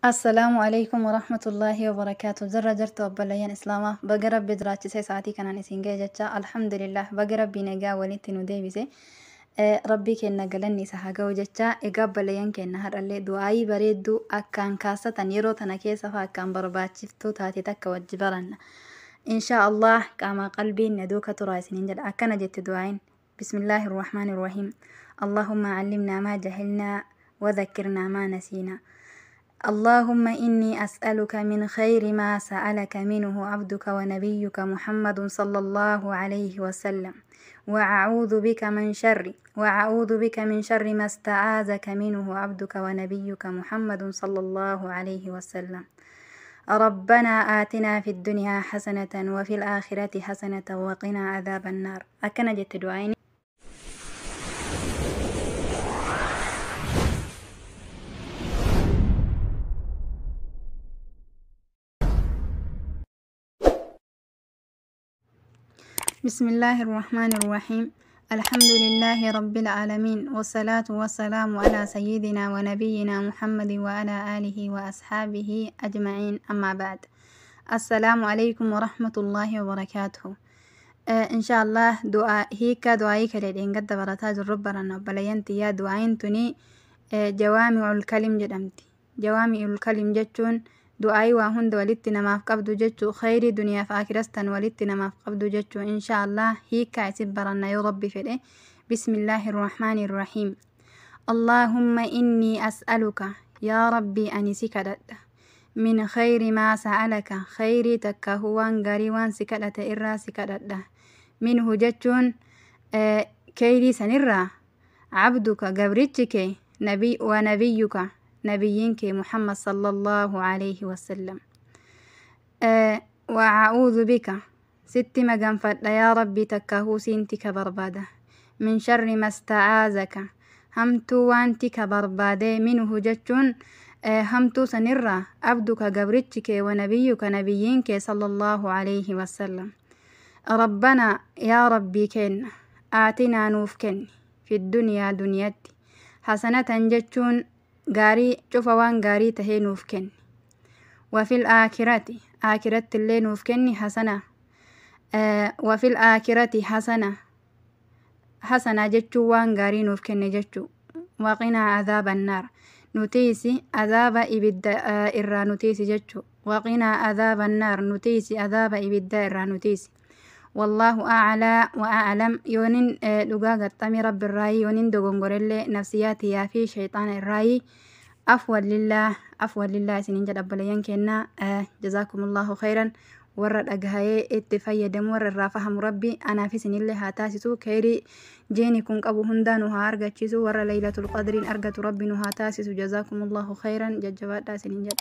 Assalaamu alaikum warahmatullaahi wabarakaatu. Jirra jirtu obboleeyyan Islaamaa, baga Rabbi jiraachisee sa'aatii kanaan isin ga'e jecha, alhamdulillah, baga Rabbi nagaa walitti nu deebise. Rabbii keenya galanni isa haa ga'u jecha. Egaa obboleeyyan keenya, har'allee du'aayii bareedduu akkaan kaasatan yeroo tana keessa fa'a akkaan barbaachiftuu taate takka wajji baranna. Inshaa Allah qaamaa qalbiin na duuka turaa isiniin jedha. Akkana jetti du'aayin: Bismillaahi Rahmaani Rahiim. Allahumma allimnaa maa jahilnaa وذكرنا ما نسينا. اللهم إني أسألك من خير ما سألك منه عبدك ونبيك محمد صلى الله عليه وسلم، وأعوذ بك من شر ما استعاذك منه عبدك ونبيك محمد صلى الله عليه وسلم. ربنا آتنا في الدنيا حسنة وفي الآخرة حسنة وقنا عذاب النار. Akkana jette du'aayin. بسم الله الرحمن الرحيم. الحمد لله رب العالمين، والصلاة والسلام على سيدنا ونبينا محمد وعلى آله وأصحابه أجمعين، أما بعد، السلام عليكم ورحمة الله وبركاته. إن شاء الله du'aa hiika du'aayii kaleedheen gadda barataa jirru baranna, obboleeyyan tiyyaa. Du'aayin tuni jawaami'ul kalim jedhamti. Jawaami'ul kalim jechuun du'aayii waa hunda walitti namaaf qabdu jechuu, khayrii duniyaaf akiras tan walitti namaaf qabdu jechuu. Insha Allah hiikaa isin baranna yoo Rabbi fedhe. Bismillaahi Rahmaani Rahiim. Allahumma inni as'aluka, yaa Rabbii ani si kadhadha, min khayri maa sa'alaka, khayrii takka waan gaarii waan si kadhate irraa si kadhadha, minhu jechuun khayrii sanirraa, cabduka, gabrichi kee, nabi wa nabiyyuka, nabiyyiin kee Muhammad sallallahu alayhi wasallam. وأعوذ بك، sitti maganfadha yaa Rabbii, takkaahuu siinti ka barbaada, min sharri ma sta'aazaka, hamtuu waanti ka barbaade, minhu jechuun hamtuu sanirraa, abduka, gabrichi kee, wa nabiyyuka, nabiyyiin kee sallallahu alayhi wasallam. ربنا، yaa Rabbii kenna, aatinaa, nuuf kenni, fi duniyaa, duniyatti, hasanatan jechuun gaarii cufa, waan gaarii tahee nuuf kenni, وفي الآخرة، aakiratti illee nuuf kenni, hasana, وفي الآخرة حسنة, hasana jechuun waan gaarii nuuf kenne jechuu, وقنا عذاب النار, nutiisi azaaba ibidda irraa nutiisi jechuu, وقنا عذاب النار, nutiisi azaaba ibiddaa irraa nutiisi. والله أعلى وأعلم. Yoonin dhugaa gaxxami Rabbi irraayi, yoonin dogongorellee nafsiyaatiyaa fi shayxaana irraayi. Afwan lillah, afwan lillah isiniin jedha, obboleeyyan kennaa. جزاكم الله خيرا. Warra dhagahayee itti fayyadamu, warra irraa fahamu Rabbi anaaf isinillee haa taasisu. Khayrii jeeni kun qabu hundaa nu haa argachiisu. Warra Laylatul Qadriin argatu Rabbi nu haa taasisu. جزاكم الله خيرا. Jajjabaadhaa isiniin jedha.